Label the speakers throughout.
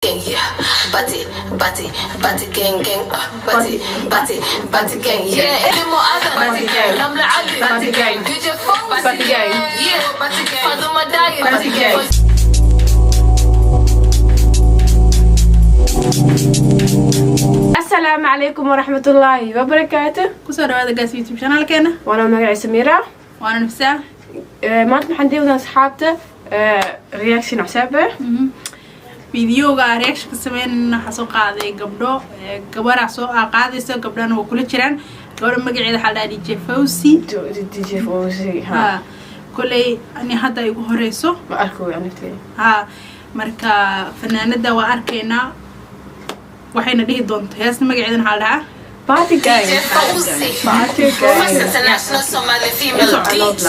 Speaker 1: Gang, yeah. Bati, bati, bati gang gang, bati, bati, bati gang, yeah. Limo Adam, bati gang, Ramla Ali, bati gang, DJ Funk, bati gang, yeah, bati gang, Faduma Daye, bati gang.
Speaker 2: Asalaamu calaykum waraxmatullaahi wabarakaatu.
Speaker 3: Kusoo dhawaada gaas YouTube channelkeena.
Speaker 2: Waana magacay Samiira.
Speaker 3: Waana Nafsaa.
Speaker 2: Maanta waxaan diiwadaa asxaabta reaction cusub.
Speaker 3: Videoga reaction ka sameynayna waxaa soo qaaday gabdho, gabaraa soo qaadaysa, gabdhana waa kula jiraan. Gabadha magaceeda waxaa la dhahaa DJ Fawzi.
Speaker 2: DJ Fawzi ha.
Speaker 3: Ha, koley ani hadda igu horeyso.
Speaker 2: Ma arko anigtay.
Speaker 3: Ha, marka fanaanada waa arkaynaa waxayna dhihi doonto. Heesta magaceedana waxaa la dhahaa
Speaker 2: Party gang.
Speaker 1: DJ Fawzi.
Speaker 2: Party
Speaker 1: First
Speaker 2: gang.
Speaker 1: international Somali female DJ.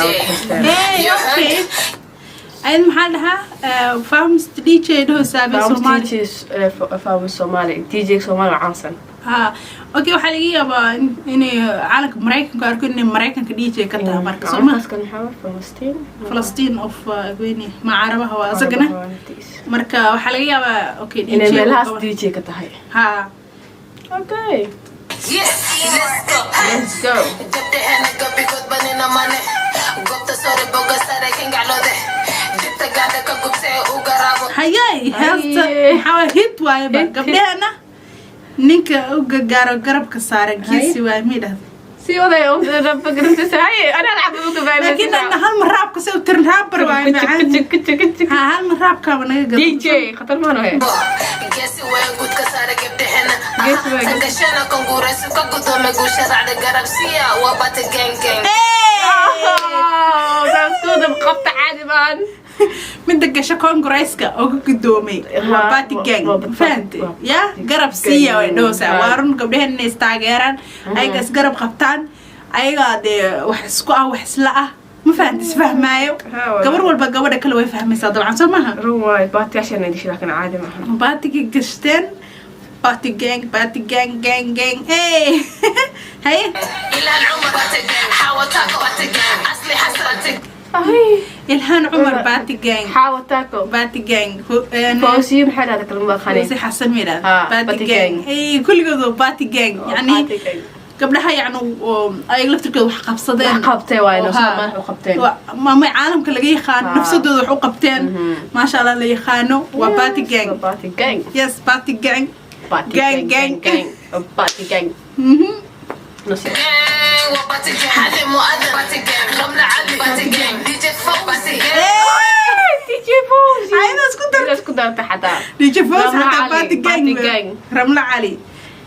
Speaker 3: Hey, okay, ayad maxaa la dhahaa? Famous DJ dhaho saabe Soomaali.
Speaker 2: DJ Fawzi Somali, DJ Somali caansan.
Speaker 3: Ha, okay, waxaa laga yaabaa inay caalamka Maraykanka arko, inay Maraykanka DJ ka tahay marka soo ma.
Speaker 2: Calankaaskan maxaa Falastiin.
Speaker 3: Falastiin of weyne ma Carabaha waa isagana. Marka waxaa laga yaabaa, okay,
Speaker 2: inay
Speaker 3: DJ
Speaker 2: meelahaas DJ ka tahay.
Speaker 3: Ha.
Speaker 2: Okay.
Speaker 1: Yes, let's go.
Speaker 2: Let's go.
Speaker 1: Gabdhaheena gabigood banina mane goobta sore boga sare kangacloode dibta gaada ka gubtee u garaabo.
Speaker 3: Hayay, heesta
Speaker 2: Haye.
Speaker 3: maxaa waay? Hit waayeba.
Speaker 2: Hit, hit.
Speaker 3: Gabdhahana ninka u gargaaro garabka saara geesi waay mi dhahda.
Speaker 2: Si waday haye anaa lacag uga.
Speaker 3: Laakiin ana hal mar raabka se u tirin, raabar waay macaan. Ha, hal mar raabkaaba naga gado.
Speaker 2: DJ khatar maano he.
Speaker 1: Geesi wayan guudka saare gabdhaheena.
Speaker 2: Geesi waay.
Speaker 1: Tangashana konguuraysu ka gudoome guusha raacda garabsiya waa bata gang gang.
Speaker 2: Saaskuda qabta caadi baan.
Speaker 3: Midda gasho congaresska oo ka gudoomay waa party gang. Fahante ya garab siiya way dhowsaa. Waa run, gabdhaheen inay istaageeraan, ayaga isgarab qabtaan, ayagaa dee wax isku ah, wax isla ah, ma fahante? Isfahmaayo. Gabar walba gabadha kale way fahmaysaa dabcan, soo maaha?
Speaker 2: Run waay, baatiyaashaan dishi laakiin caadi maaha.
Speaker 3: Baatigii gashteen, party gang, party gang gang gang, hey haye.
Speaker 1: Ilhaan Cumar party gang, Xawa Taako party gang, Asli Xasan party.
Speaker 3: Ilhaan Cumar party gang.
Speaker 2: Xaawa Taako.
Speaker 3: Party gang.
Speaker 2: Fawsiyo maxay dhahda kalma khani.
Speaker 3: Fawzi Xasan ma yidhahda?
Speaker 2: Ha,
Speaker 3: party
Speaker 2: party
Speaker 3: gang.
Speaker 2: gang.
Speaker 3: Hey, kulligood waa party gang, yani
Speaker 2: Party gang.
Speaker 3: Gabdhaha yacni oo ayaga laftirkooda wax qabsadeen.
Speaker 2: Wax qabtay waay,
Speaker 3: Oo,
Speaker 2: noo
Speaker 3: ha.
Speaker 2: madax u qabteen.
Speaker 3: Ama caalamka laga yaqaano, nafsadooda wax u qabteen, maasha Allah, la yaqaano, waa party gang.
Speaker 2: Waa party gang.
Speaker 3: Yes, party gang.
Speaker 2: Party
Speaker 3: gang.
Speaker 2: gang.
Speaker 3: Gang.
Speaker 2: Gang, party gang. Nasiib.
Speaker 1: Gang waa party gang, Xalimo Adan party gang, Ramla Cali party gang, DJ Fawzi party gang.
Speaker 2: DJ Fawzi.
Speaker 3: Ayada isku dartay.
Speaker 2: Ayada isku dartay xataa.
Speaker 3: DJ Fawzi.
Speaker 2: Ramla
Speaker 3: xataa
Speaker 2: Cali,
Speaker 3: party gang.
Speaker 2: Party gang.
Speaker 3: Ramla Cali.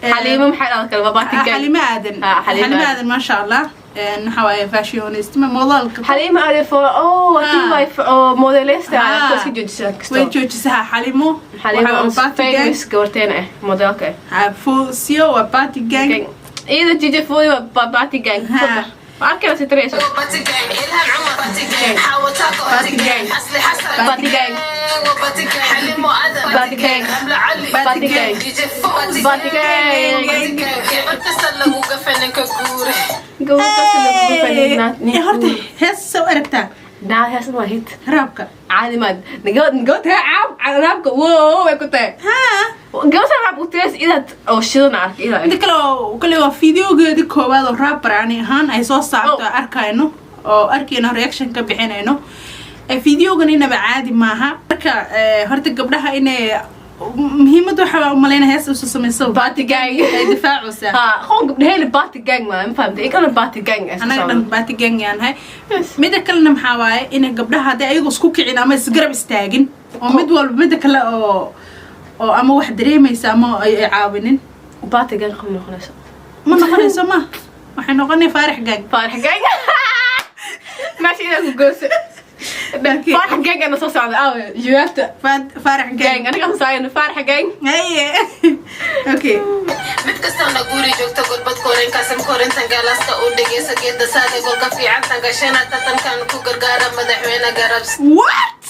Speaker 2: Xaliimo maxay dhahda kalma party gang.
Speaker 3: Xalimo Aadan.
Speaker 2: Ha, Xaliimo
Speaker 3: Xalimo
Speaker 2: Aadan.
Speaker 3: Aadan, maasha Allah. Waxaa waaye fashionist ma modelka.
Speaker 2: Xaliimo Aadan for oh tii waay oo modelista ah iska joojisa kasto.
Speaker 3: Way joojisaa Xalimo.
Speaker 2: Xaliimo
Speaker 3: Waxaa
Speaker 2: oo
Speaker 3: waa party gang.
Speaker 2: famous gabarteena ah, modelka ah.
Speaker 3: Ha, Fawziyo waa party gang.
Speaker 2: Gang. Iyada DJ Fawzi waa party gang.
Speaker 3: Ha.
Speaker 2: Ma arkayna si tirayso.
Speaker 1: Party gang, Ilhaan Cumar party gang, Xawa Taako party gang, Asli Xasan
Speaker 2: Party gang.
Speaker 1: waa party gang, Xalimo Adan
Speaker 2: Party gang.
Speaker 1: Ramla Cali
Speaker 2: Party gang.
Speaker 1: DJ Fawzi
Speaker 2: Party gang.
Speaker 1: Party gang. Gabar kasta lagu gafa ninka guure.
Speaker 2: Gabar kasta lagu gafanay.
Speaker 3: Eh, horta hees soo aragtaa.
Speaker 2: Naa heestan waa hit.
Speaker 3: Raabka.
Speaker 2: Caadi maad nagawad nagawad hee caab raabka wow way ku tahay.
Speaker 3: Ha.
Speaker 2: Gabadha raab u tirays inaad oo shidan ark ila.
Speaker 3: Inta kale oo kale waa videogeedii koowaad oo rapper ani ahaan ay soo saarto.
Speaker 2: Oh.
Speaker 3: Arkayno oo arkayno, reaction ka bixinayno. Videogan inaba caadi maaha. Marka horta gabdhaha inay muhiimadda waxaa umalaynaya heesta usoo samayso
Speaker 2: Party gang.
Speaker 3: ay difaacaysaa.
Speaker 2: Ha, qoon gabdhaheena party gang ma fahamtay, ikana party gang ay
Speaker 3: Anaga dhan party gang yaan nahay.
Speaker 2: Yes.
Speaker 3: Mida kalena maxaa waaye? Inay gabdhaha hadday ayagu isku kicin ama isgarab istaagin oo mid walba mida kale oo ama wax dareemaysa ama ay caawinin,
Speaker 2: party gang qom noqonayso.
Speaker 3: Ma noqonayso, ma waxay noqonay Faarax gang.
Speaker 2: Faarax gang meesha inaad ku gooso. Faarax gang ana soo socda aawe jawaabta.
Speaker 3: Faarax
Speaker 2: gang.
Speaker 3: Gang.
Speaker 2: Aniga soo saarayna Faarax gang.
Speaker 3: Haye, okay.
Speaker 1: Mid kastana guri joogta gurbad korin kasim korintan galaaska u dhegeysa geeda saada golka fiicantan gashana tartankan ku gargaara madaxweyne garabs.
Speaker 3: What?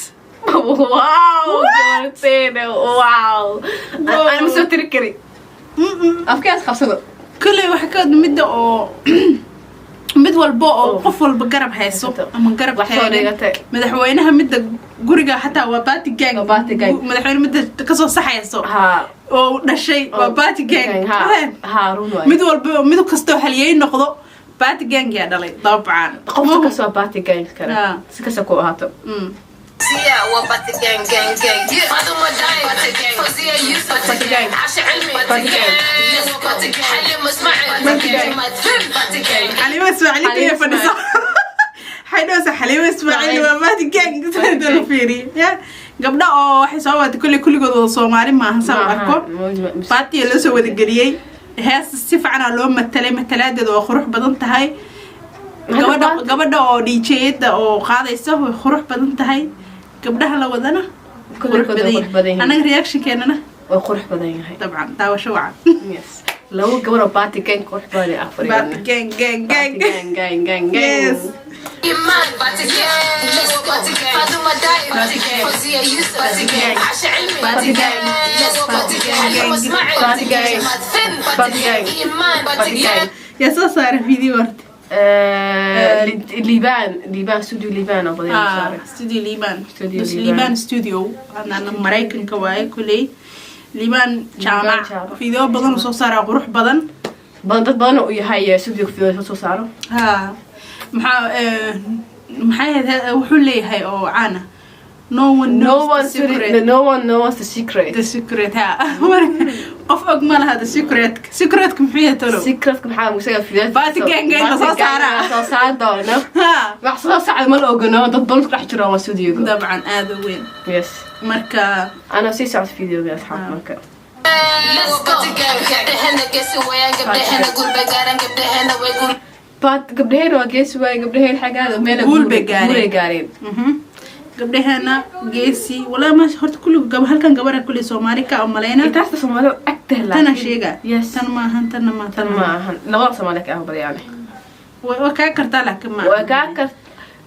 Speaker 2: Wow, gabarteena, wow, ana ma soo tiri kari. Afkaas qabsado.
Speaker 3: Kolley waxa ka wada midda oo Mid walba oo
Speaker 2: Oh.
Speaker 3: qof walba garab hayso
Speaker 2: Haysato.
Speaker 3: ama garab
Speaker 2: Wax soo
Speaker 3: taagan.
Speaker 2: dhigatay.
Speaker 3: Madaxweynaha midda guriga xataa waa party gang.
Speaker 2: Waa party gang.
Speaker 3: Madaxweyne midda kasoo saxayso
Speaker 2: Ha.
Speaker 3: oo dhashay waa party gang.
Speaker 2: Ha.
Speaker 3: Faham?
Speaker 2: Ha, run waay.
Speaker 3: Mid walba, mid kastoo halyeey noqdo, party gang yaa dhalay dabcan.
Speaker 2: Qofta kasoo party gang kale.
Speaker 3: Ah.
Speaker 2: Si kasta ku ahaato.
Speaker 1: Sia waa party gang gang gang, yeah. Fadumo Dai party gang, Fawzia Yusuf
Speaker 2: Party gang.
Speaker 1: Asha Cilmi
Speaker 2: Party gang.
Speaker 1: Let's go. Xalimo Ismail
Speaker 2: Party gang.
Speaker 1: Jamaad Fim party gang.
Speaker 3: Xaliimo Ismaaciil
Speaker 2: Xaliimo
Speaker 3: kaya fadhiso, waxay dhahaysaa Xaliimo Ismaaciil waa party gang. Sida la fiiriyo ya gabdha oo waxay soo wadatay kolley kulligood wada Soomaali maaha, saa u arko. Baatiya loo soo wadageliyey. Heesta si fiicanaa loo matalay, matalaadeeda waa qurux badan tahay. Gabadha oo DJ-yada oo qaadaysa way qurux badan tahay, gabdhaha la wadana qurux
Speaker 2: Kulligood way
Speaker 3: badan
Speaker 2: qurux badan
Speaker 3: yihiin.
Speaker 2: yihiin.
Speaker 3: Annaga reactionkeenana
Speaker 2: Way qurux badan yahay.
Speaker 3: Dabcan, daawasho wacan.
Speaker 2: Yes, laba gabar oo party gang qurux badan ay
Speaker 3: Party
Speaker 2: afariyan.
Speaker 3: gang gang gang.
Speaker 2: Gang gang gang gang.
Speaker 3: Yes.
Speaker 1: Iman party gang. Let's go. Fadumo Dai party gang, Fawzia Yusuf party gang, Asha Cilmi
Speaker 2: Party gang.
Speaker 1: Let's go. Xalimo Ismail
Speaker 2: Party gang.
Speaker 1: Jamaad Fim
Speaker 2: Party gang.
Speaker 1: Iman party
Speaker 2: Party
Speaker 1: gang.
Speaker 2: gang.
Speaker 3: Yaa soo saaray video horta?
Speaker 2: Liibaan, Liibaan studio, Liibaan oo badan
Speaker 3: Ah,
Speaker 2: saaray.
Speaker 3: Studio Liban.
Speaker 2: Studio
Speaker 3: Dus
Speaker 2: Liban.
Speaker 3: Liban studio hadana Maraykanka waaye kuley. Liban Jaamac
Speaker 2: Jaamac.
Speaker 3: Video badan uu soo saaraa, qurux badan.
Speaker 2: Badan, dad badan oo u yahay studio video soo saaro.
Speaker 3: Ha, maxaa maxay ahayd, wuxuu leeyahay oo caana, "No one
Speaker 2: No
Speaker 3: knows
Speaker 2: one
Speaker 3: the secret."
Speaker 2: No one knows the secret.
Speaker 3: The secret, ha. Marka, qof og ma laha the secret. Secretka muxuu yahay tolo?
Speaker 2: Secretka maxaa isaga video?
Speaker 3: Party gang gang la soo saaraa.
Speaker 2: Soo saar doono.
Speaker 3: Ha.
Speaker 2: Wax soo socda ma la ogano, dad badan ku dhex jiraan waa studioga.
Speaker 3: Dabcan, aada u weyn.
Speaker 2: Yes.
Speaker 3: Marka
Speaker 2: Ana sii socod videoga, asxaab, marka.
Speaker 1: Let's go. Gabdhahena geesi weeyaan, gabdhahena gurbe gaaran, gabdhahena way guul
Speaker 2: But gabdhaheen waa geesi waaye, gabdhaheen xaggaada meel
Speaker 3: Guul bay gaareen.
Speaker 2: Guul bay gaareen.
Speaker 3: Gabdhaheena geesi walaa ma horta kulli gab halkan gabadha kulli Soomaali ka umaleyna.
Speaker 2: Intaasta Soomaali agtah.
Speaker 3: Tana sheega.
Speaker 2: Yes.
Speaker 3: Tan maahan, tanna ma
Speaker 2: tan ma ahan, labada Soomaali ka ah badiyaan.
Speaker 3: Waa kaa kartaa laakiin ma
Speaker 2: Waa kaa kar,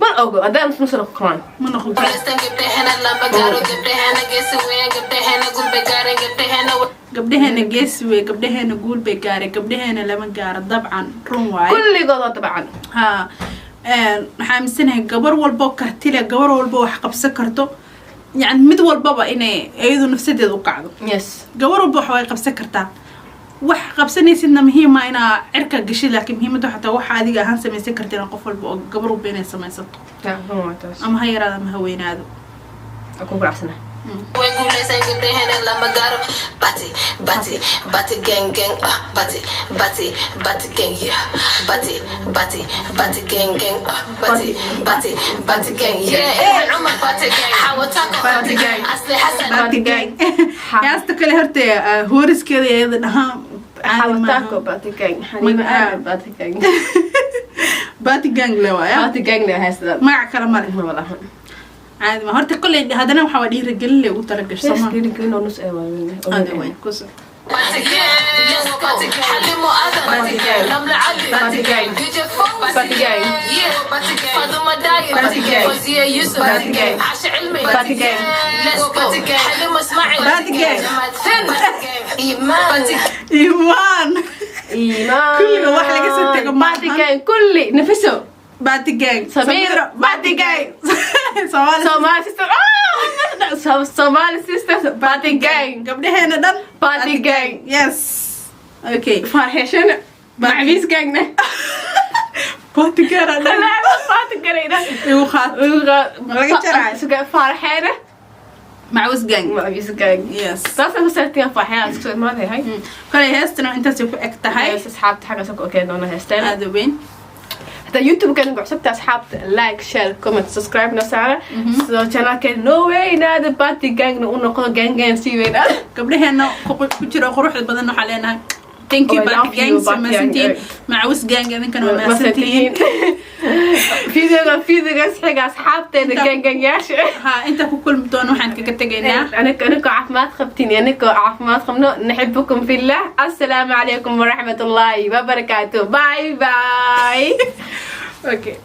Speaker 2: ma ogo haddaan muslim ku koraan.
Speaker 3: Ma noqon karo.
Speaker 1: Guulaystaan gabdhahena, lama gaaro, gabdhahena geesi weeyaan, gabdhahena gurbe gaaran, gabdhahena
Speaker 3: Gabdhaheena geesi wey, gabdhaheena guul bay gaaray, gabdhaheena lama gaaro. Dabcan, run waaye.
Speaker 2: Kulligood waa dabcan.
Speaker 3: Ha, waxaa aaminsanahay gabar walbo karti leh, gabar walbo wax qabsan karto, yani mid walbaba inay iyadu nafsadeeda u kacdo. Gabar walba wax way qabsan kartaa. Wax qabsanaysidna muhiima inaa cirka gashid, laakiin muhiimadda xataa waxa adiga ahaan samaysan kartin qof walba oo gabar walba inay samaysato.
Speaker 2: Run waa taas.
Speaker 3: Ama ha yaraado ama ha weynaado.
Speaker 2: Waa ku ganacsanahay.
Speaker 1: Way guulaystaan gabdhahena, lama gaaro. Party party party gang gang, ah, party party party gang, yeah. Party party party gang gang, ah, party party party gang, yeah. Ilhan Cumar party gang, Xawa Tako
Speaker 2: Party gang.
Speaker 1: Asli Xasan
Speaker 3: Party gang. Heesta kale horta hooriskeeda iyada dhahaan caadi maaha.
Speaker 2: Xawataako party gang, Xaliima Aadan party gang.
Speaker 3: Party gang le waaya.
Speaker 2: Party gang na heestada.
Speaker 3: Magac kale male.
Speaker 2: Ma lahan.
Speaker 3: Caadi ma horta kolley haddana waxaa waa dhiirigelin le ugu talagasho
Speaker 2: Yes.
Speaker 3: sooma?
Speaker 2: Dhiirigelin oo nus ee waa.
Speaker 3: Aada weyn kus.
Speaker 1: Party gang. Let's go. Xalimo Aadan
Speaker 2: Party gang.
Speaker 1: Ramla Ali
Speaker 2: Party gang.
Speaker 1: DJ Funk
Speaker 2: Party gang.
Speaker 1: Yeah. Party gang. Faduma Dai
Speaker 2: Party gang.
Speaker 1: Fawzia Yusuf
Speaker 2: Party gang.
Speaker 1: Asha Cilmi
Speaker 2: Party gang.
Speaker 1: Let's go. Xalimo Ismail
Speaker 3: Party gang.
Speaker 1: Jamaad Fim Iman Party
Speaker 3: Imaan.
Speaker 2: Iimaan.
Speaker 3: Kulliga wax laga soo tago maahan.
Speaker 2: Party gang kulli nafiso.
Speaker 3: Party gang.
Speaker 2: Samiro, party gang.
Speaker 3: Soomaali.
Speaker 2: Somali sister, ah! Somali sisters party gang.
Speaker 3: Gabdhaheena dhan
Speaker 2: Party gang.
Speaker 3: Yes, okay.
Speaker 2: Farxeshana macbiis gangna.
Speaker 3: Party gang aa dhan.
Speaker 2: Party gangna.
Speaker 3: Igu qaat. Laga jaraay.
Speaker 2: Suga farxeena.
Speaker 3: Macwis gang.
Speaker 2: Macbiis gang.
Speaker 3: Yes.
Speaker 2: Taasna ku saartiin farxeena isku soo imaadahay.
Speaker 3: Kale heestana intaasay ku eg tahay.
Speaker 2: Asxaabta xagga soo okey doona heesteen.
Speaker 3: Aada weyn.
Speaker 2: حتى يوتيوب كان cusubta asxaabta, like, share, comment, subscribe na saara sidoo channelkeen noo weynaada, party gangna u noqdo, gang gang sii weynaada.
Speaker 3: Gabdhaheena ku jiro quruxda badan waxaa leenahay thank you.
Speaker 2: Oh, I
Speaker 3: Party
Speaker 2: love
Speaker 3: gang.
Speaker 2: you, Party
Speaker 3: mahadsantihiin.
Speaker 2: Gang.
Speaker 3: Macawis gang, idinkana waa mahadsantihiin.
Speaker 2: Videoga xiga, asxaabteena gangangyaasha.
Speaker 3: Ha, inta ku kulmi doono waxaan kaga tegaynaa
Speaker 2: أنا caafimaad qabtiin, anigoo caafimaad qabno. نحبكم في الله. السلام عليكم ورحمة الله وبركاته. Bye bye.
Speaker 3: Okay.